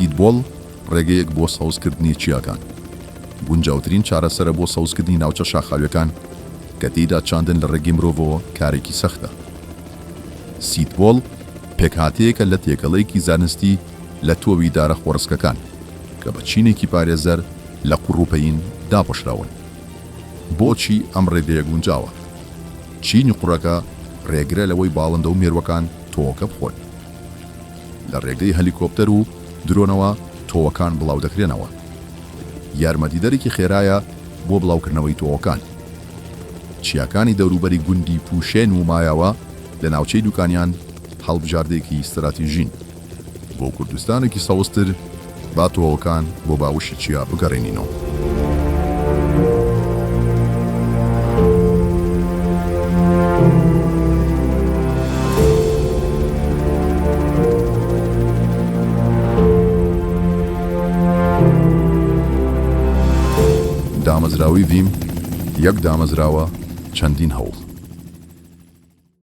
سیدبۆڵ ڕێگەیەک بۆ سەوزکردنی چیاکان. گونجاوترین چارەسەرە بۆ سەوزکردنی ناوچە شاخاویەکان کە تێیدا چاندن لە ڕێگەی مرۆڤەوە کارێکی سەختە. سیدبۆڵ پێکهاتەیەکە لە تێکەڵەیەکی زانستی لە تۆوی دارە خۆڕسکەکان کە بە چینێکی پارێزەر لە قوڕ و پەین داپۆشراون. بۆچی ئەم ڕێگەیە گونجاوە؟ چینی قوڕەکە ڕێگرە لەوەی باڵندە و مێرووەکان تۆوەکە بخۆن. لە ڕێگەی هەلیکۆپتەر و درۆنەوە تۆوەکان بڵاودەکرێنەوە. یارمەتیدەرێکی خێرایە بۆ بڵاوکردنەوەی تۆوەکان. چیاکانی دەوروبەری گوندی پووشێن و مایاوە لە ناوچەی دوکانیان هەڵبژاردەیەکی ستراتیژین. بۆ کوردستانێکی سەوزتر با تۆوەکان بۆ باوەشی چیا بگەڕێنینەوە. دامەزراوەی ڤیم، یەک دامەزراوە، چەندین هەوڵ.